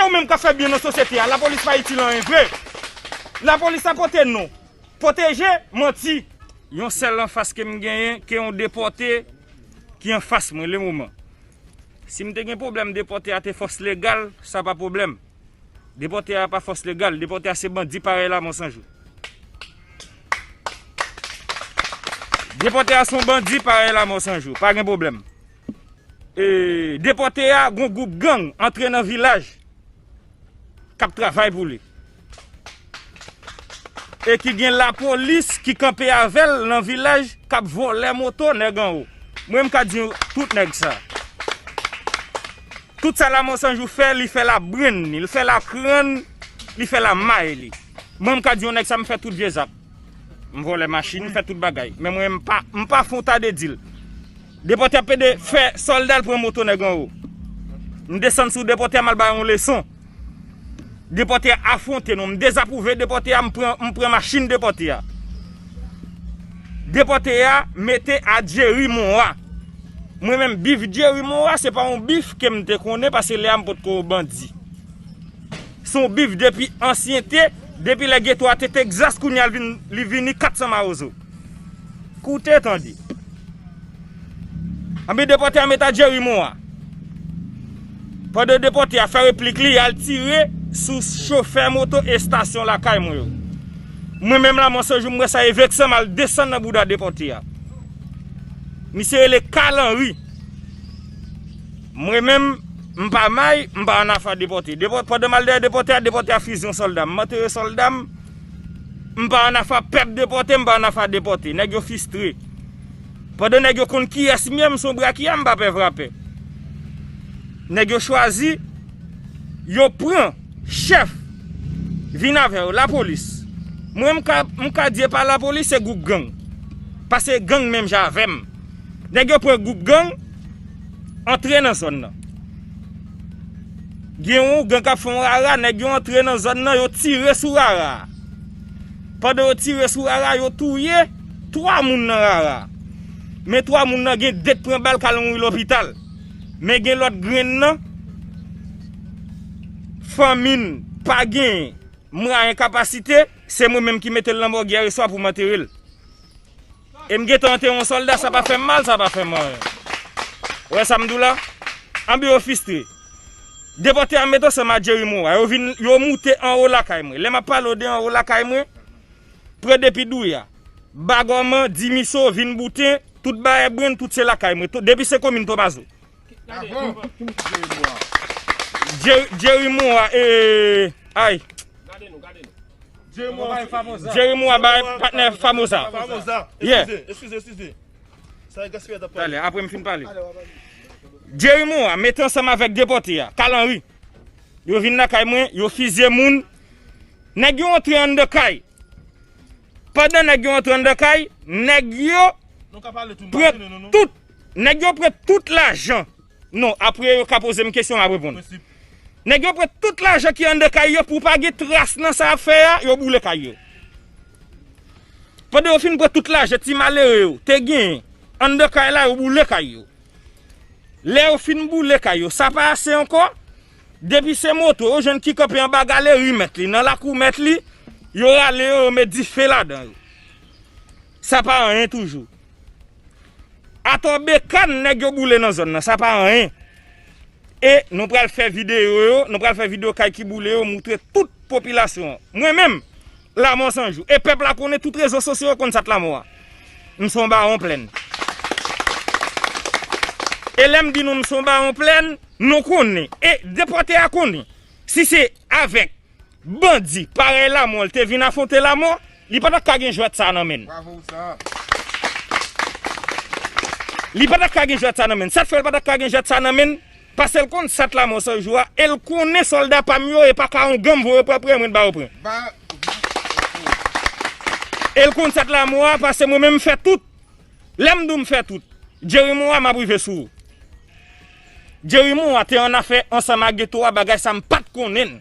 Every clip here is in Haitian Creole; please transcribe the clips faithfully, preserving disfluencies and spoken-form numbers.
Ou menm k ap fè byen nan sosyete a, lapolis pa itil anyen vre. Lapolis la pote non. Pwoteje, manti. Yon sèl anfas ke m genyen, ke yon depòte ki anfas mwen lemoman. Si m te gen pwoblèm depòte a te fòs legal, sa pa pwoblèm. Depòte a pa fòs legal, depòte a se bandi parèy Lamò San Jou. Depòte a se yon bandi parèy Lamò San Jou, pa gen pwoblèm. E, depòte a, gon gwoup gang antre nan vilaj k ap travay pou li. E ki gen lapolis ki kanpe avè l nan vilaj k ap vòlè moto nèg anwo. Mwen, m ka di tout nèg sa. Tout sa Lamò San Jou fè, li fè labrenn li, li fè lakrann, li fè lamay li. Mwen, m ka di yon nèg sa, m fè tout vye zak. M vòlè machin, m fè tout bagay. Men mwen, m pa, m pa fè yon ta de dil. Depòte a pede fè sòlda l pran moto nèg anwo. M desann sou depòte a, m al ba yon leson. Depòte a afwonte nou. M dezapwouve depòte a, m pran, m pran machin depòte a. Depòte a mete a Jerry Moa. Mwen menm, bif Jerry Moa, se pa yon bif ke m te konnen, paske lè a m potko bandi. Se yon bif depi ansyen te, depi lè geto a te Tegzas, kounye a l vin, li vini kat san mawozo. Koute tande. Anben depòte a met a Jerry Moa. Pandan depòte a fè replik li, al tire sou chofè moto estasyon lakay mwen yo. Mwen menm Lamò San Jou, m wè sa e vekse m, al desann nan bouda depòte a. Misye rele Kal Anri. Mwen menm, m pa may, m pa ann afa depòte. Depò-, pandan m al dèyè depòte a, depòte a fizye yon sòlda. M antere sòlda m, m pa ann afa pèp depòte, m pa ann afa depòte. Nèg yo fistre. Pandan nèg yo konn kiyès m ye, m se yon brakya, m pa pè vrapè. Nèg yo chwazi, yo pran chèf, vin avè yo, lapolis. Mwen, m ka, m ka di e pa lapolis, se gwoup gang. Paske gang menm jan avè m. Nèg yo pran gwoup gang, antre nan zòn nan. Gen yon gang k ap fè yon rara, nèg yo antre nan zòn nan, yo tire sou rara a. Pandan yo tire sou rara a, yo touye twa moun nan rara a. Men twa moun nan gen de k pran bal k al mouri lopital. Men gen lòt grenn nan, fanmi n pa gen mwayen, kapasite, se mwen menm ki mete l nan mòg yè swa pou m antere l. E m gentan antere yon sòlda, sa pa fè m mal, sa pa fè m anyen. Ou wè sa m di w la? Anben yo fistre. Depòte a met ansanm a Jerry Moa. Yo vin, yo moute anwo lakay mwen. Lè m ap pale w de anwo lakay mwen, pran depi Douya, Bagòman, Dimiso, vin Bouten, tout Bayè Brenn, tout se lakay mwen. Tout, depi se komin Tomazo. Jerry, Jerry Moa, e, ay. Jerry Moa bay patnè Famoza. Yeah. Eskize, eskize, eskize. Sa e gaspiyaj ap pale. Talè, apre m fin pale. Jerry Moa mete ansanm avèk depòte a, Kal Anri. Yo vin lakay mwen, yo fizye moun. Nèg yo antre anndan kay. Pandan nèg yo antre anndan kay, nèg yo pran tout, nèg yo pran tout lajan. Non, apre yo ka poze m kesyon, m ap reponn. Nèg yo pran tout lajan ki anndan kay yo pou pa gen tras nan sa y ap fè a, yo boule kay yo. Pandan yo fin pran tout lajan ti malere yo te genyen anndan kay la, yo boule kay yo. Lè yo fin boule kay yo, sa pa ase ankò. Depi se moto yo jwenn ki kanpe anba galeri mèt li, nan lakou mèt li, yo rale yo, yo met dife ladan yo. Sa pa anyen toujou. Atò bekàn nèg yo boule nan zòn nan, sa pa anyen. E nou pral fè videyo yo, nou pral fè videyo kay ki boule yo, moutre tout popilasyon an. Mwen menm, Lamò San Jou. E pèp la konnen, tout rezo sosyo yo konn sa k Lamò a. M se yon bawon plèn. E lè m di nou m se yon bawon plèn, nou konnen. E depòte a konnen. Si se avèk bandi parèy Lamò l te vin afwonte Lamò, li pa t ap ka gen jwèt sa nan men l. Li pa t ap ka gen jwèt sa nan men l. Sa k fè l pa t ap ka gen jwèt sa nan men l? Paske l konn sa k Lamò San Jou a, e l konnen sòlda pa m yo, e pa ka yon gang voye pran prè mwen ba yo pran. E l konn sa k Lamò a, paske mwen menm m fè tout. Lè m di w m fè tout, Jerry Moa m ap rive sou ou. Jerry Moa te annafè ansanm ak geto a, bagay sa m pa t konnen l.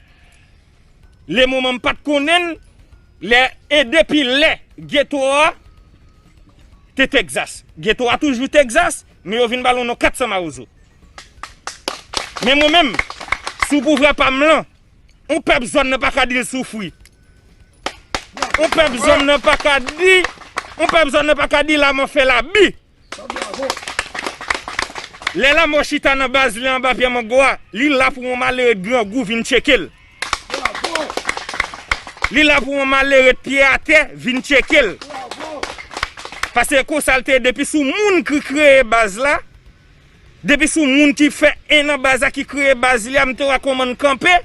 Lemoman m pa t konnen l, lè, e depi lè geto a te Tegzas. Geto a toujou Tegzas, men yo vin ba l yon non kat san mawozo. Men mwen menm, sou pouvwa pa m lan, Yon pèp zòn nan pa ka di l soufri. Yon pèp zòn nan pa ka di, yon pèp zòn nan pa ka di lanmò fè labi. Lè lanmò chita nan baz li anba pye mango a, li la pou yon malere grangou vin tcheke l. Li la pou yon malere pye atè vin tcheke l. Paske konsa l te ye, depi sou moun ki kreye baz la, depi sou moun ki fè en nan baz la, ki kreye baz li a, m te wè kòman l kanpe,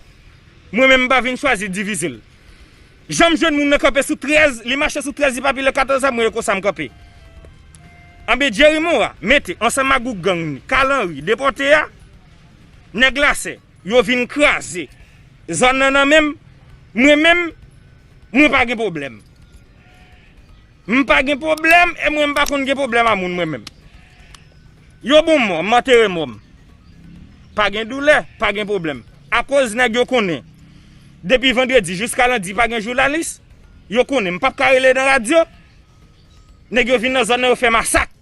mwen menm m pa vin chwazi divize l. Jan m jwenn moun nan kanpe sou trèz, li mache sou trèz, li pa pile katòz la, mwen e konsa m kanpe. Anben Jerry Morin mete ansanm ak gwoup gang ni, Carl Henry, depòte a, nèg Lasè, yo vin kraze zòn nan nan men m, mwen menm, mwen pa gen pwoblèm. M pa gen pwoblèm, e mwen m pa konn gen pwoblèm a moun mwen menm. Yo bon mò, m antere mò m. Pa gen doulè, pa gen pwoblèm. Akoz nèg yo konnen, depi vandredi jiska lendi pa gen jounalis, yo konnen m p ap ka rele nan radyo. Nèg yo vin nan zòn nan, yo fè masak.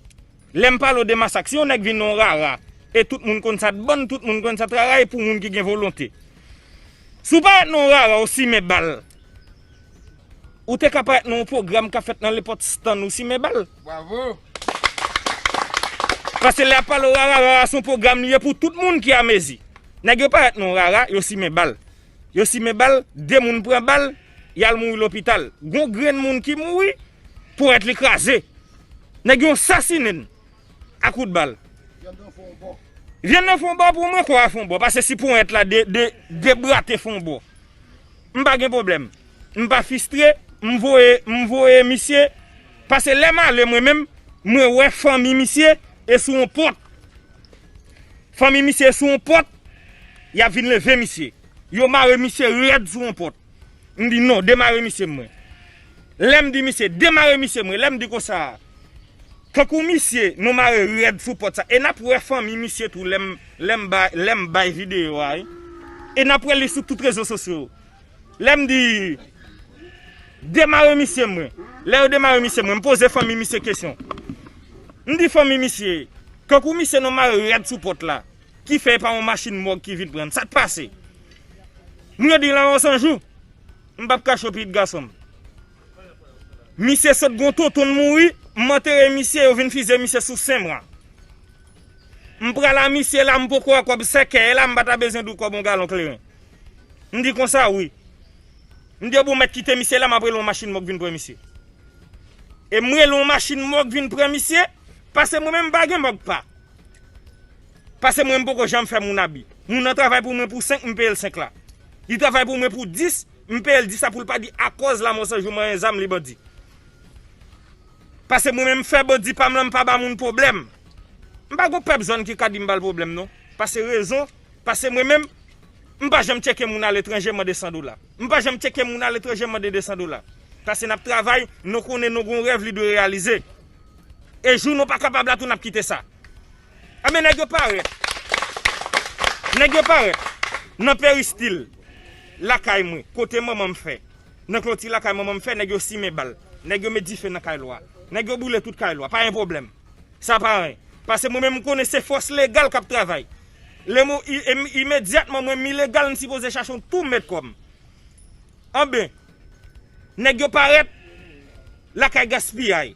Lè m pale w de masak, si yon nèg vin nan yon rara, e tout moun konn sa t bann, tout moun konn sa t rara, e pou moun ki gen volonte. Si w parèt nan yon rara, ou simen bal. Ou te ka parèt nan yon pwogram k ap fèt nan nenpòt stand, ou simen bal. Bravo! Paske lè y ap pale w rara, rara se yon pwogram li ye pou tout moun ki amezi. Nèg yo parèt nan yon rara, yo simen bal. Yo simen bal, de moun pran bal, y al mouri lopital. Gon grenn moun ki mouri, ponyèt li kraze. Nèg yo sasinen n a kout bal. Vyann nan fè yon bò pou mwen, kò a fè yon bò. Paske si ponyèt la de, de, debrate fè yon bò, m pa gen pwoblèm. M pa fistre, m voye, m voye misye. Paske lè m ale mwen menm, mwen wè fanmi misye e sou yon pòt. Fanmi misye e sou yon pòt, y ap vin leve misye. Yo mare misye rèd sou yon pòt. M di non, demare misye mwen. Lè m di misye, demare misye mwen, lè m di konsa, kankou misye, nou mare rèd sou pòt sa. E n ap wè fanmi misye tou lè m, lè m bay, lè m bay videyo a, wi. E n ap wè li sou tout rezo sosyo yo. Lè m di, demare misye mwen. Lè yo demare misye mwen, m poze fanmi misye kesyon. M di fanmi misye, kankou misye nou mare rèd sou pòt la. Ki fè e pa yon machin mòg ki vin pran n. Sa k pase? Moun yo di lanmò san jou. M p ap kache w pitit gason m. Misye sot gon tonton l mouri, m antere misye, yo vin fize misye sou Senmwa. M pral a misye la, m poko wè kòb sèkèy la, m pa ta bezwen di w kòb yon galon kleren. M di konsa wi. M di yo bon mèt kite misye la, m ap rele yon machin mòg vin pran misye. E m rele yon machin mòg vin pran misye, paske mwen menm m pa gen mòg pa. Paske mwen m poko janm fè moun abi. Moun nan travay pou mwen pou senk, m peye l senk la. Li travay pou mwen pou dis, m peye l dis la pou l pa di akòz lanmò san jou manyen zam li bandi. Paske mwen menm m fè bandi pa m lan m pa ba moun pwoblèm. M pa gon pèp zòn ki ka di m ba l pwoblèm non. Paske rezon, paske mwen menm, m pa janm tcheke moun aletranje mande san dola. M pa janm tcheke moun aletranje mande de san dola. Paske n ap travay, nou konnen nou gon rèv li dwe reyalize. E jou nou pa kapab la tou n ap kite sa. Enben nèg yo parèt. Nèg yo parèt. Nan peristil. Lakay mwen. Kote manman m fè. Nan kloti lakay manman m fè, nèg yo simen bal. Nèg yo met dife nan kay lwa. Nèg yo boule tout kay lwa. Pa gen pwoblèm. Sa pa anyen. Paske mwen menm m konnen se fòs legal k ap travay. Lè mwen, i-, im-, imedyatman mwen m ilegal, m sipoze chache yon tou mèt kò m. Anben, nèg yo parèt lakay Gaspiyay.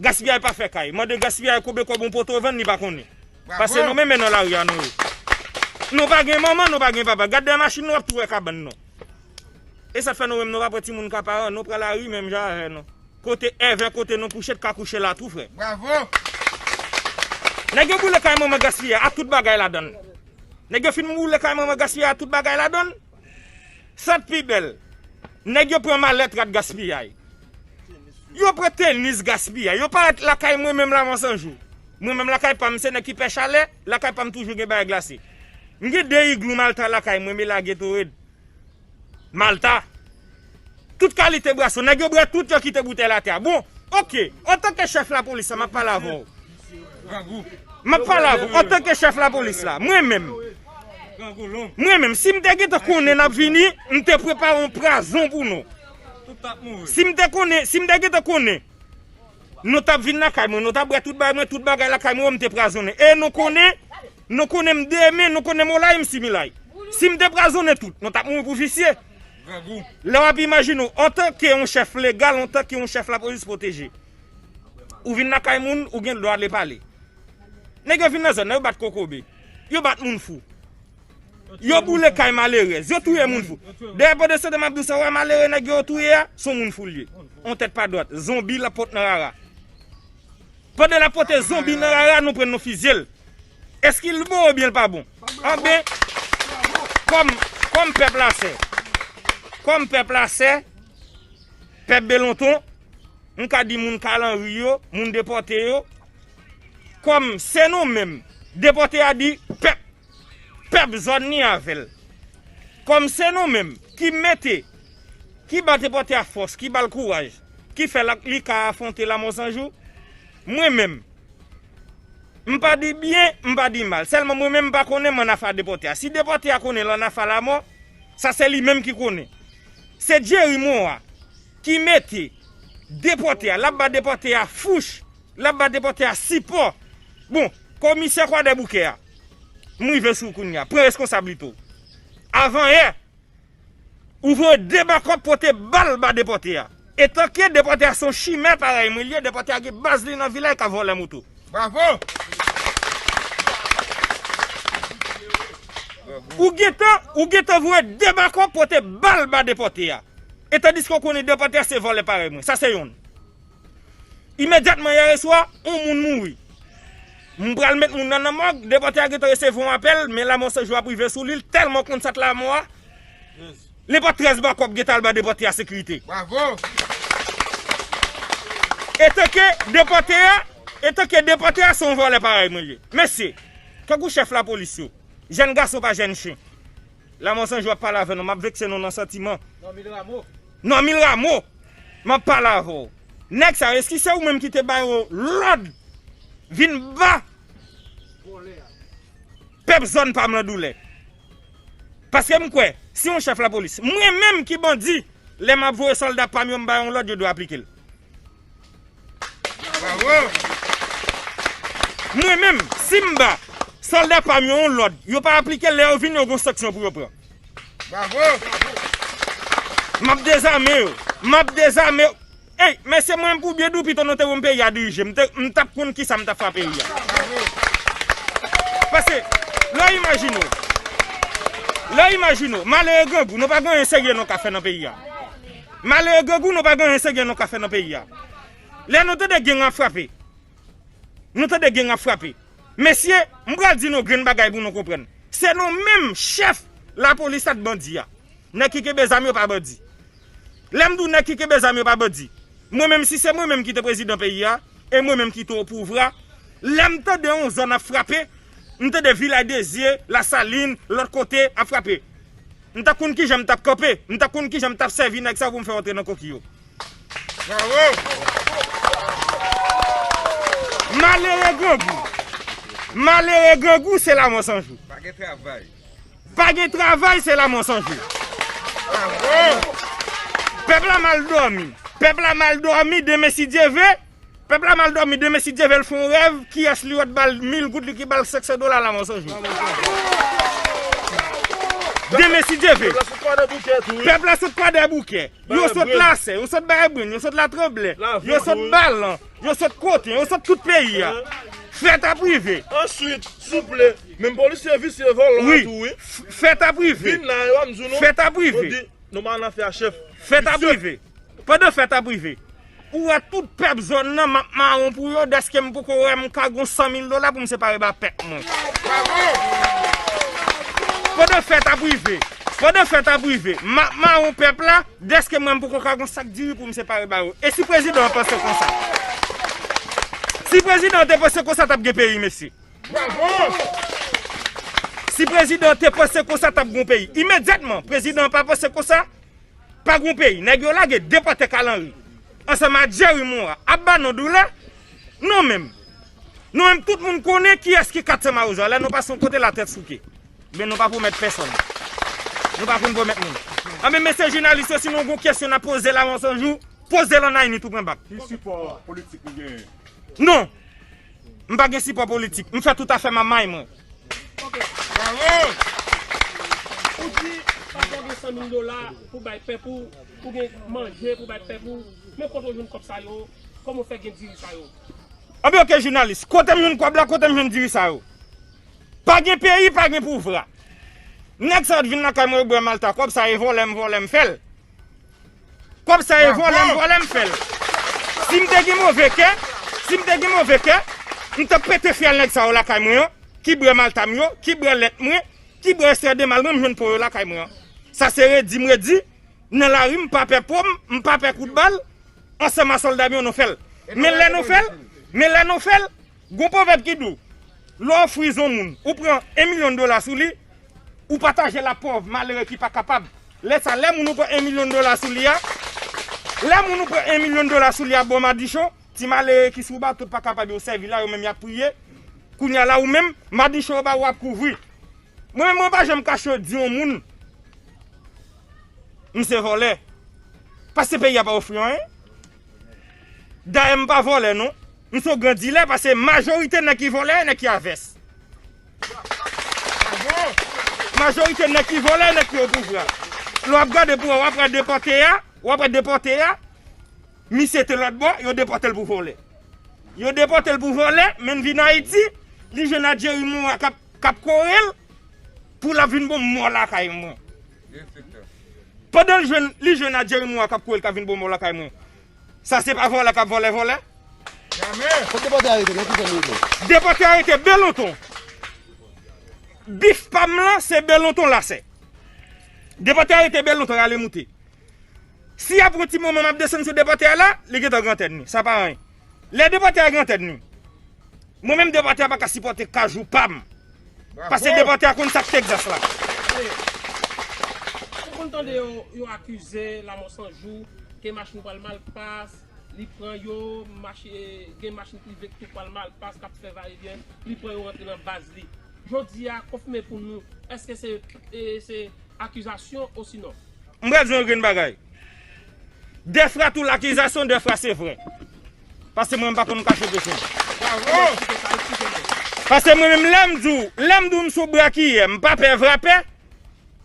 Gaspiyay pa fè kay. Mande Gaspiyay konbyen kòb yon poto vann, li pa konnen. Paske nou menm men nan lari a nou ye. Nou pa gen manman, nou pa gen papa. Gad dèyè machin nou, w ap tou wè kabann nou. E sa k fè nou menm nou pa pran timoun ka paran, nou pran lari menm jan avè nou. Kote èvè, kote nou kouche, t ka kouche la tou, frè. Bravo! Nèg yo boule kay manman Gaspiyay a tout bagay ladann. Nèg yo fin boule kay manman Gaspiyay a tout bagay ladann. Sa k pi bèl, nèg yo pran malèt rat Gaspiyay. Yo pran tenis Gaspiyay. Yo parèt lakay mwen menm lanmò san jou. Mwen menm lakay pa m, se nèg ki pè chalè, lakay pa m toujou gen bagay glase. M gen de iglou Malta lakay mwen, m lage Gatorade. Malta. Tout kalite bwason. Nèg yo bwè tout, yo kite boutèy atè a. Bon, oke. Antanke chèf lapolis la, m ap pale avè w. M ap pale avè w. Antanke chèf lapolis la, mwen menm. Mwen menm, si m te gentan konnen n ap vini, m te prepare yon pwazon pou nou. Si m te konnen, si m te gentan konnen, nou t ap vin lakay mwen, nou t ap bwè tout bagay mwen, tout bagay lakay mwen, m te pwazonnen. E nou konnen, nou konnen m demen, nou konnen m olay, m similay. Si m te pwazonnen tout, nou t ap mouri pou visye. Lè w ap imajine w, antanke yon chèf legal, antanke yon chèf lapolis pwoteje, ou vin lakay moun, ou gen dwa ale pale. Nèg yo vin nan zòn nan, yo bat kokobe. Yo bat moun fou. Yo boule kay malerèz. Yo touye moun fou. Dèyè Pòdesante, m ap di w sa, w wè malere nèg yo touye a, se yon moun fou l ye. On tèt pa dwat. Zonbi l ap pot nan rara. Pandan l ap pote zonbi nan rara, nou pran nou fizye l. Èske l bon oubyen l pa bon? Anben, kòm, kòm pèp la sè, kòm pèp la sè, pèp Belonton, m ka di moun Kalanri yo, moun depòte yo, kòm se nou menm, depòte a di pèp, pèp zòn ni avè l. Kòm se nou menm ki mete, ki ba depòte a fòs, ki ba l kouraj, ki fè l ak li ka afwonte Lanmò San Jou, mwen menm, m pa di byen, m pa di mal. Sèlman mwen menm m pa konnen m ann afè a depòte a. Si depòte a konnen l ann afè a Lanmò, sa se li menm ki konnen. Se Jerry Morin ki mete depòte a, l ap ba depòte a fouch, l ap ba depòte a sipò. Bon, komisè Kwadèboukè a, m rive sou ou kounye a. Pran reskonsablite w. Avan yè, ou voye de bakòp pote bal ba depòte a. Etanke depòte a se yon chimè parèy mwen l ye, depòte a gen baz li nan vilaj k ap vòlè moto. Bravo! Ou gentan, ou gentan voye de bakòp pote bal ba depòte a. E tandiske w konnen depòte a se vòlè parèy mwen. Sa se yonn. Imedyatman yè swa, yon moun mouri. M pral met moun nan nan mòg, depòte a gentan resevwa yon apèl, men Lanmò San Jou ap rive sou li, l tèlman konn sa k Lanmò a. Nenpòt trèz bakòp gentan al ba depòte a sekirite. Bravo! Etanke depòte a, etanke depòte a se yon vòlè parèy mwen ye. Mesye, tankou chèf lapolis yo, jèn gason pa jèn chen. Lanmò San Jou ap pale avè nou, m ap vekse nou nan santiman. Normil Rameau. Normil Rameau, m ap pale avè w. Nèg sa yo, èske se ou menm ki te ba yo lòd vin ba pèp zòn pa m lan doulè? Paske m kwè, si yon chèf lapolis, mwen menm ki bandi, lè m ap voye sòlda pa m yo, m ba yo yon lòd, yo dwe aplike l. Bravo! Mwen menm, si m ba sòlda pa m yo yon lòd, yo pa aplike l, lè yo vini, yo gon sanksyon pou yo pran. Bravo! M ap dezame yo. M ap dezame yo. Ey, mesye, mwen menm pou byen di w pito nou te wè m peyi a dirije, m te, m t ap konn kisa m t ap fè peyi a. Paske, lè w imajine w, lè w imajine w, malere grangou, nou pa gen anyen serye nou ka fè nan peyi a. Malere grangou, nou pa gen anyen serye nou ka fè nan peyi a. Lè nou tande gang ap frape, nou tande gang ap frape. Mesye, m pral di nou grenn bagay pou nou konprann. Se nou menm chèf lapolis ak bandi a. Nèg ki kenbe zam yo pa bandi. Lè m di w nèg ki kenbe zam yo pa bandi, mwen menm si se mwen menm ki te prezidan peyi a, e mwen menm ki te opouvwa, lè m tande yon zòn ap frape, m tande Vilaj Dezye, Lasalin, lòt kote ap frape. M t ap konn kijan m t ap kanpe, m t ap konn kijan m t ap sèvi nèg sa yo pou m fè yo antre nan koki yo. Bravo! Malere grangou. Malere grangou, se Lanmò San Jou. Pa gen travay. Pa gen travay, se Lanmò San Jou. Bravo! Pèp la mal dòmi. Pèp la mal dòmi, demen si Dye ve. Pèp la mal dòmi, demen si Dye ve l fè yon rèv, kiyès li wè t ba l mil goud, li ki ba l senk san dola Lanmò San Jou. Demen si Dye ve. Pèp la sot Kwadèboukè. Yo sot Lasè, yo sot Bay Ebrenn, yo sot Latranblè, yo sot Balan, yo sot Koten, yo sot tout peyi a. Fèt ap rive. Answit, souple, menm polisye visye vòlò a tou, wi. Fèt ap rive. Vin la, yo ap di nou. Fèt ap rive. Yo di, nou pa nan afè a chèf. Fèt ap rive. Pandan fèt ap rive, ou wè tout pèp zòn nan, m ap mawon pou yo, dèske m poko wè m ka gon san mil dola pou m separe ba pèp mwen. Pandan fèt ap rive, pandan fèt ap rive, m ap mawon pèp la, dèske mwen m poko ka gon sak diri pou m separe ba yo. E si prezidan an panse konsa? Si prezidan an te panse konsa, t ap gen peyi, mesye. Si prezidan an te panse konsa, t ap gon peyi. Imedyatman, prezidan an pa panse konsa, pa gon peyi. Nèg yo lage depòte Kalanri ansanm a Jerry Morin ap ba nou doulè. Nou menm, nou menm, tout moun konnen kiyès ki kat Senmawozo a. Lè nou pase yon kote, latèt souke. Men nou pa pwomèt pèsonn. Nou pa konn pwomèt moun. Anben, mesye jounalis yo, si nou gon kesyon n ap poze Lanmò San Jou, poze l an Ayiti, ou pran bak. Ki sipò politik ou genyen? Non. M pa gen sipò politik. M fè tout afè m a may mwen. Bravo! Ou di, pastè gen san mil dola pou bay pèp ou, pou gen manje pou bay pèp ou. Men kote w jwenn kòb sa yo? Kòman w fè gen diri sa yo? Anben, oke, jounalis, kote m jwenn kòb la, kote m jwenn diri sa yo? Pa gen peyi, pa gen pouvwa. Nèg sa yo t vin lakay mwen, yo bwè malta, kòb sa e vòlè m vòlè m fè l. Kòb sa e vòlè m vòlè m fè l. Si m te gen move kè, si m te gen move kè, m t ap pete fyèl nèg sa yo lakay mwen an, ki bwè malta m yo, ki bwè lèt mwen, ki bwè ekstrè de mal mwen, m jwenn po yo lakay mwen an. Sa se redi m redi, nan lari m pa pè po m, m pa pè kout bal, ansanm a sòlda m yo nou fè l. Men lè nou fè l, men lè nou fè l, gon pwovèb ki di w, lè w ofri yon moun, ou pran en milyon dola sou li, ou pataje l ak pòv, malere ki pa kapab. Lè sa, lè moun ou pran en milyon dola sou li a, lè moun ou pran en milyon dola sou li a, bon madichon, ti malere ki sou bato pa kapab yo sèvi la, yo menm y ap priye. Kounye a la, ou menm, madichon yo ba w ap kouvri. Mwen menm, mwen pa janm kache di yon moun, m se vòlè. Paske peyi a pa ofri anyen. Dayè, m pa vòlè, non. M se yon gran dilè, paske majorite nèg ki vòlè, nèg ki a vès. Majorite nèg ki vòlè, nèg ki o pouvwa. Lè w ap gade pou wè, w ap wè depòte a, w ap wè depòte a, misye te lòt bò, yo depòte l pou vòlè. Yo depòte l pou vòlè, men l vin Ayiti, li jwenn ak Jerry Morin k ap, k ap kore l, pou l ap vin bon mò lakay mwen. Pandan l jwenn, li jwenn ak Jerry Morin k ap kore l k ap vin bon mò lakay mwen. Sa se pa vòlè k ap vòlè vòlè? Kot depòte a rete? Nan ki zòn li rete? Depòte a rete Belonton. Bif pa m lan, se Belonton la sè. Depòte a rete Belonton, rale moute. Si apre yon ti moman m ap desann sou depòte a la, li gentan gen antèn li. Sa pa anyen. Lè depòte a gen antèn li, mwen menm depòte a pa ka sipòte kajou pa m. Paske depòte a konn sa k Texas la. Ou konn tande yo, yo akize Lanmò San Jou ke machin pral mal pas, li pran yo, machi-, gen machin prive ki tou pral mal pas, k ap fè vayevyen, li pran yo rantre nan baz li. Jodi a, konfime pou nou, èske se, e, se akizasyon osinon? M pral di w yon grenn bagay. Dèfwa tou lakizasyon, dèfwa se vre. Paske mwen, m pa konn kache peche m. Paske mwen menm, lè m di w, lè m di w m sou brakiyè, m pa pè vrapè.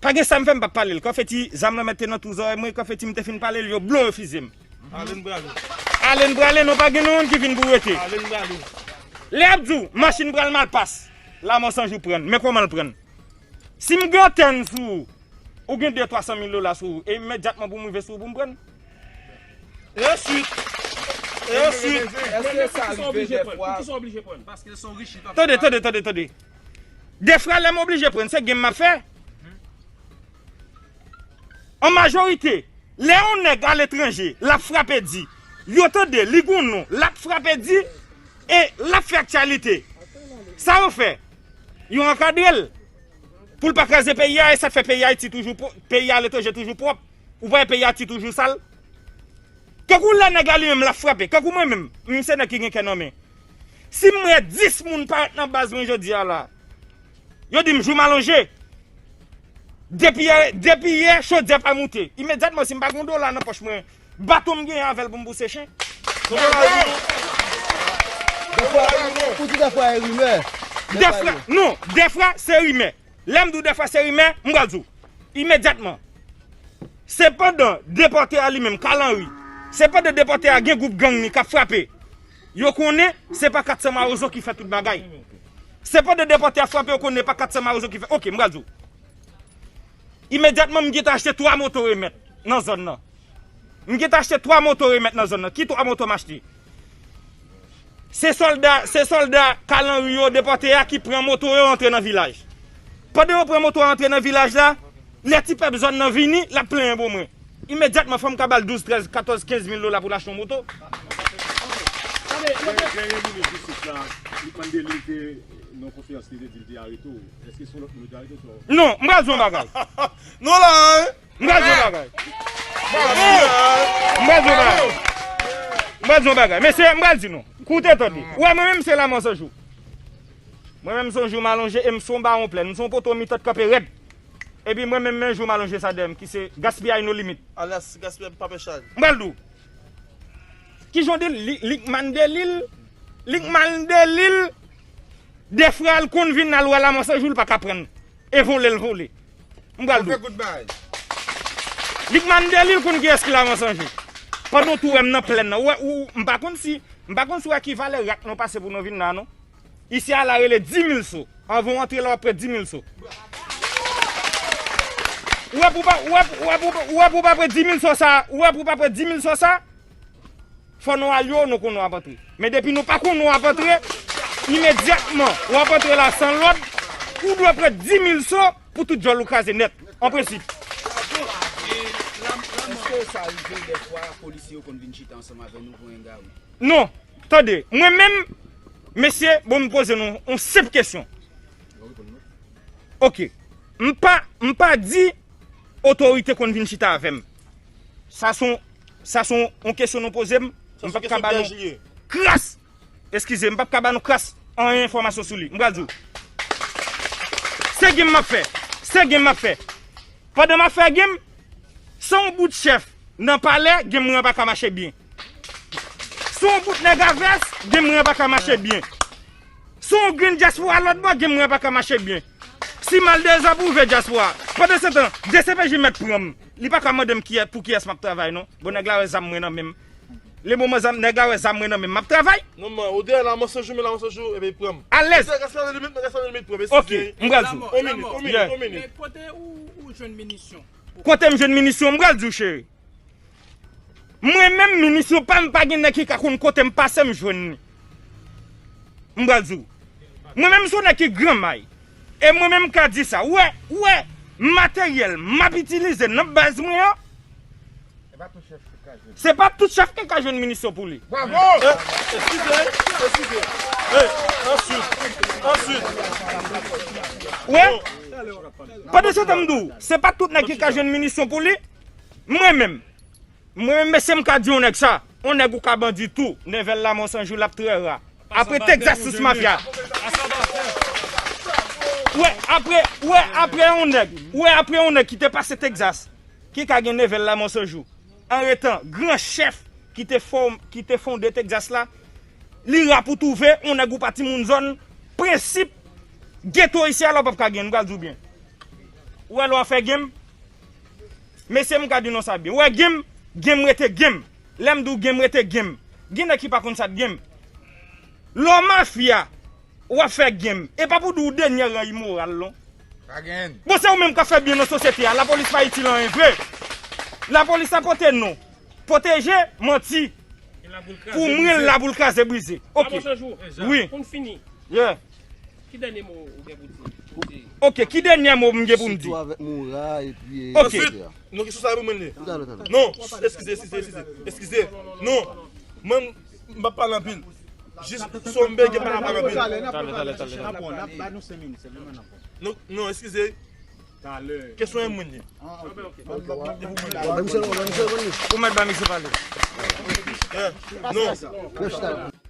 Pa gen sa m fè, m p ap pale l. Konfeti, zam nan mèt te nan twou zòrèy mwen, konfeti m te fin pale l, yo blo refize m. Ale n prale. Ale n prale, non, pa gen nou youn ki vin pou rete. Ale n prale. Lè y ap di w, machin pral mal pas, Lanmò San Jou pran n. Men kòman l pran n? Si m gen antèn sou ou, ou gen de twa san mil dola sou ou, e imedyatman pou m rive sou ou pou m pran n. E answit, e answit. Èske sa rive dèfwa? Tande, tande, tande, tande. Dèfwa, lè m oblije pran n, se game m ap fè. An majorite, lè yon nèg aletranje, l ap frape di, yo tande, li gon non, l ap frape di, e l ap fè aktyalite. Sa yo fè? Yo ankadre l pou l pa kraze peyi a, e sa k fè peyi Ayiti toujou pwo-, peyi aletranje toujou pwòp. Ou pa wè peyi Ayiti toujou sal? Kankou lè nèg la li menm l ap frape, kankou mwen menm, m se nèg ki gen kè nan men. Si m wè dis moun parèt nan baz mwen jodi a la, yo di m jou m alonje. Depi yè, depi yè, chodyè pa moute. Imedyatman, si m pa gen yon dola nan pòch mwen, baton m genyen avè l pou m bouse chen. Dèfwa, ou di dèfwa e rimè. Dèfwa, non, dèfwa se rimè. Lè m di w dèfwa se rimè, m pral di w. Imedyatman. Se pandan depòte a li menm, Carl Henry, se pandan depòte a gen gwoup gang li k ap frape. Yo konnen se pa kat san mawozo ki fè tout bagay. Se pandan depòte a frape, yo konnen pa kat san mawozo ki fè. Oke, m pral di w. Imedyatman, m gentan achte twa moto remèt nan zòn nan. M gentan achte twa moto remèt nan zòn nan. Ki twa moto m achte? Se sòlda, se sòlda Carl Henry yo depòte a ki pran moto yo antre nan vilaj. Pandan yo pran moto a antre nan vilaj la, lè ti pèp zòn nan vini, l ap plenyen pou mwen. Imedyatman, fò m ka ba l douz, trèz, katòz, kenz mil dola pou l achte yon moto. Dènye minis jistis la, Luc Mandely te nan konferans li te di l te arete w. Èske se yon lòt moun yo te arete w? Non, m pral di w yon bagay. Non la, hein? M pral di yon bagay. M pral di yon bagay. M pral di yon bagay. Mesye, m pral di nou. Koute tande. Ou wè mwen menm se Lanmò San Jou. Mwen menm se yon jou m alonje e m se yon bawon plèn. M se yon poto mitan k kanpe rèd. Epi mwen menm men jou m alonje sa dèyè m ki se Gaspiyay No Limit. Alyas Gaspiyay Papè Chad. M pral di w. Kijan w di l? Li, Lickman Delil. Lickman Delil. Dèfwa l konn vin al wè Lanmò San Jou, l pa ka pran l. E vole l vole. M pral di w. Li k mande li, l konn kiyès ki Lamansanjou. Pandan w tou wè m nan plèn nan. Ou wè, ou, m pa konn si, m pa konn si w wè ki valè rak nou pase pou nou vin la, non. Isi a la rele dis mil so. Anvan w antre la, w ap pran dis mil so. Ou wè pou pa, ou wè, ou wè pou, ou wè pou pa pran dis mil so sa, ou wè pou pa pran dis mil so sa, fò nou al yo, nou konn w ap antre. Men depi nou pa konn w ap antre, imedyatman, w ap antre la san lòd, ou dwe pran dis mil so pou tout djòl ou kraze nèt, an prensip. Èske sa rive dèfwa polisye yo konn vin chita ansanm avè nou pou yon gari? Non, tande, mwen menm, mesye, bon, m poze nou yon senp kesyon. Ok. M pa, m pa di otorite konn vin chita avè m. Sa se yon, sa se yon, yon kesyon nou poze m. M p ap ka ba nou kras. Eskize, m p ap ka ba nou kras anyen enfòmasyon sou li. M pral di w. Se game m ap fè. Se game m ap fè. Pandan m ap fè game, se yon bout chèf nan palè, game mwen an pa ka mache byen. Se yon bout nèg a vès, game mwen an pa ka mache byen. Se yon grenn dyaspora lòt bò, game mwen an pa ka mache byen. Si m al dezapwouve dyaspora. Pandan se tan, D C P J mèt pran m. Li pa ka mande m kiyè-, pou kiyès m ap travay, non. Bon, nèg la wè zam mwen nan men m. Le moman zam, nèg la wè zam mwen nan men m, m ap travay. Non, man, ou deyò Lamansanjou, men Lamansanjou, epi pran m. Alèz. Rete, rete nan limit, rete nan limit, pran m, eskize. Ok, m pral di w. On minit, on minit, on minit. Men kote ou, ou jwenn minisyon? Kote m jwenn minisyon, m pral di w, cheri. Mwen menm, minisyon pa m, pa gen nèg ki ka konn kote m pase m jwenn li. M pral di w. Mwen menm, se yon nèg ki gran may. E mwen menm, m ka di sa. Ou wè, ou wè, materyèl m ap itilize nan baz mwen an, se pa tout chèf ki ka jwenn minisyon pou li. Bravo! Eh, eskize, eskize. Eh, answit, answit. Ou wè? Pandan se tan m di w, se pa tout nèg ki ka jwenn minisyon pou li. Mwen menm, mwen menm, mesye, m ka di yon nèg sa. Yon nèg ou ka bandi tou. Nèvèl Lamansanjou, l ap trè ra. Apre Texas sous mafya. Ou wè, apre, ou wè, apre yon nèg, ou wè, apre yon nèg ki te pase Texas, ki ka gen Nèvèl Lamansanjou, an etan gran chèf ki te fòm-, ki te fonde Texas la, li ra pou twouve yon nèg ou pa timoun zòn, prensip, geto isi a la w p ap ka gen, m pral di w byen. Ou wè lè w ap fè game, mesye, m ka di nou sa byen. Ou wè game, game rete game. Lè m di w game rete game. Gen nèg ki pa konn sa k game. Lè w mafya, w ap fè game. E pa pou di w dènye ran imoral, non. Pa gen. Bon, se ou menm k ap fè byen nan sosyete a. Lapolis pa itil anyen vre. Lapolis la pote non. Pwoteje, manti. Pou mwen, l la pou l kraze brize. Ok. Wi. Yeah. Ki dènye mo ou gen pou di? Ok, ki dènye mo m gen pou m di? Sitou avèk Moura epi, ok. Answit, etsetera. Non, kesyon sa pou mwen li. Talè, talè. Non, eskize, eskize, eskize. Eskize. Non. Mwen, m p ap pale anpil. Jis, si w bezwen pale, pale anpil. Talè, talè, talè, talè. N ap pran, n ap ba nou senk minit, se vrèman n ap pran. Non, non, eskize. Kesyon e mwen li. Ban misye, ban misye, ban misye. Ou mèt ba misye pale. Eh, non.